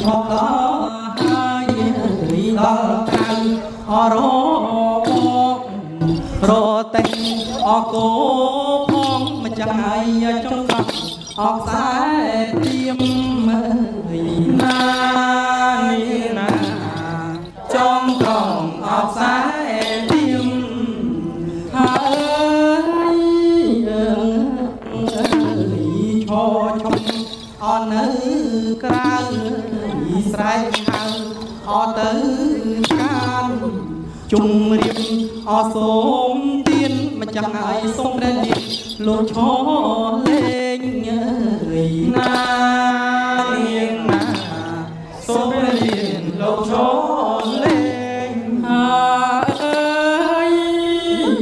ឈប់ដល់ហើយដល់ក្រៅអរបងរតេងអកោផងម្ចាស់ហើយចុងកាប់អកខ្សែទៀមអើយណានេះណាចងក្រងអកខ្សែទៀមហើយអើយឈរឈប់អត់នៅក្រៅស្រែកហៅអត់ទៅកាន ជំរាបអសូមទៀនម្ចាស់ហើយសូមព្រះលាលោកឈរលេងអើយណានាងណាសូមព្រះលាលោកឈរលេងអើយ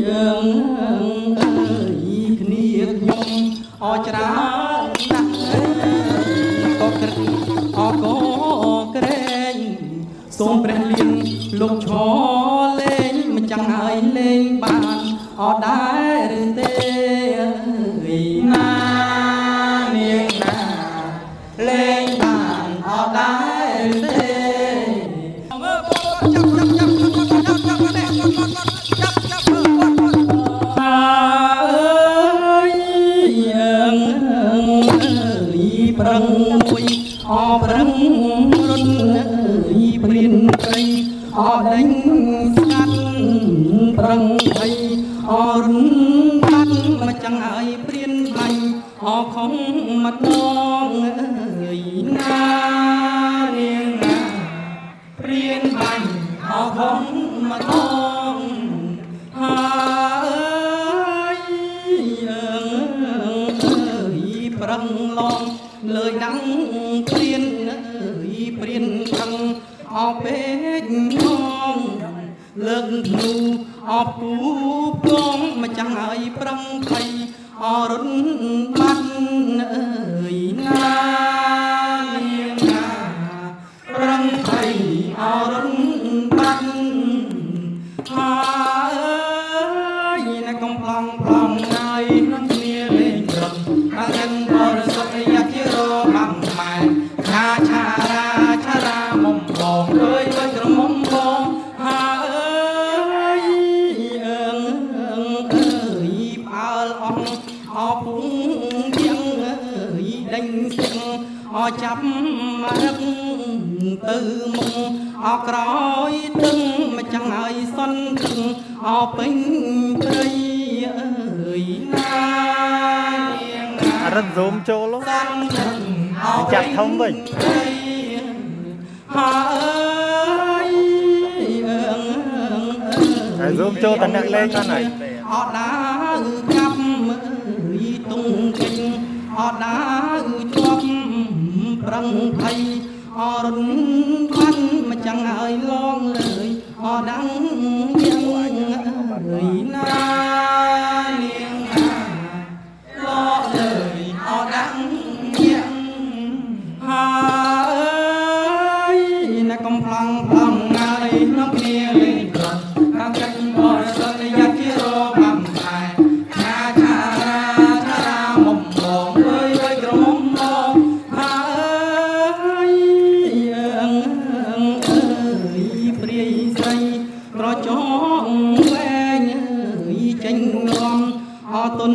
អើយគ្នាខ្ញុំអច្រើនណាស់ក៏ក្រឹកអក៏ក្រែង សូមព្រះលៀនលោកឈរលេងមិនចាំងឲ្យលេងបានអត់ដែរឬទេអើយណានាងណាលេងបានអត់ដែរឬទេចាប់ចាប់ចាប់ចាប់ចាប់ចាប់ចាប់អើយអើយប្រឹងមួយអប្រឹងរុនអើយព្រៀនព្រៃអដេញស្កាត់ប្រឹងភ័យអរុនបាត់មកចឹងឲ្យព្រៀនបាញ់អខំម្ដងអើយណានាងណា ព្រៀនបាញ់អខំម្ដងហើយអើយប្រឹងឡងលើយដាំងព្រៀនអើយព្រៀនខឹងអពេកងងលើកធ្នូអបគូពងម្ចាស់ហើយប្រឹងភ័យអរុនបាត់អើយណានាងណា ប្រឹងភ័យអរុនបាត់ហើយណែកំប្លង់ប្លង់ហើយនឹងគ្នាលេងប្រត់អរិនបរិសុទ្ធយ៉ាជារបាំខ្មែរឆាឆារាឆារាមុំបងអើយអើយក្រមុំបងហើយអើងអើយផ្អើលអងអពុងជាងអើយដេញសៀងអចាប់មរឹកទៅមុខអក្រោយទឹងមកចាំងឲ្យសន់ទឹងអពេញព្រៃអើយណានាងណា អរិទ្ធ zoom ចូល សន់ទឹងអ ចាប់ធំវិញ ព្រៃហើយអើងអើយ ហើយ zoom ចូលតអ្នកលេងបានហើយ អត់ដាវកាប់អើយទុងកិញអត់ដាវជាប់ប្រឹងភ័យអរុនបានមកចាំងឲ្យលងលើយអដាំងយ៉ាងអើយណានាងណាលកលើយអដាំងយ៉ាងហើយណាកំប្លង់ប្លង់ងាយនាំគ្នាលេងប្រត់ខាងចិត្តបរិសុទ្ធយ៉ាជារបាំខែឆាឆារាឆារាមុំបងអើយអើយក្រមុំបងហើយអើងអើយព្រាយស្រីក្រចងវែងអើយចេញងំអតុន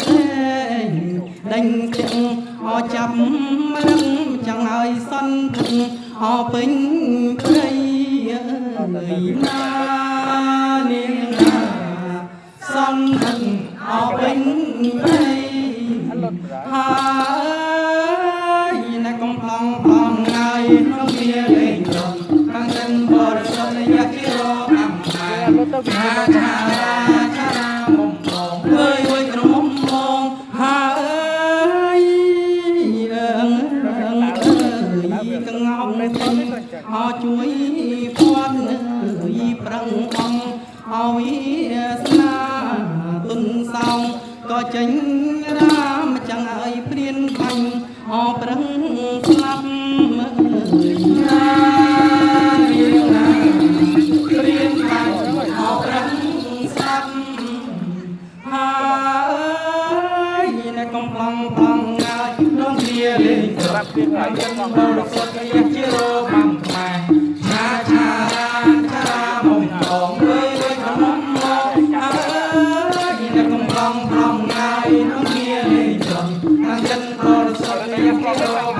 ទេងដេញទាំងអចាប់មរឹងចង់ឲ្យសន់ធឹងអពេញព្រៃអើយណានាងណាសន់ធឹងអពេញព្រៃហើយណែកំប្លង់ប្លង់ងាយក្នុងគ្នាលេងរំខាងសិនបរិសុទ្ធយ៉ាជារអំផែឆាឆារាឆារាមុំបងអើយអើយក្រមុំបងហើយអើងអើយកងោកពេញអជួយពាន់អើយប្រឹងអំអវិស្នាទុនសោងក៏ចេញរាមចាំងឲ្យព្រៀនបាញ់អប្រឹងស្លាប់អើយណានាងណាព្រៀនបាញ់អប្រឹងស្លាប់ហើយណែកំប្លង់ប្លង់ងាយក្នុងគ្នាលេងក្រ ប្រាប់ទៀត ចិនបរិសុទ្ធយះជារបាំខ្មែរឆាឆារាឆារាមុំតងរឿយរឿយក្នុងមកអើយអ្នកកំឡងប្រំងាយនឹងគ្នាលេងចន់ខាងចិនបរិសុទ្ធយះជារ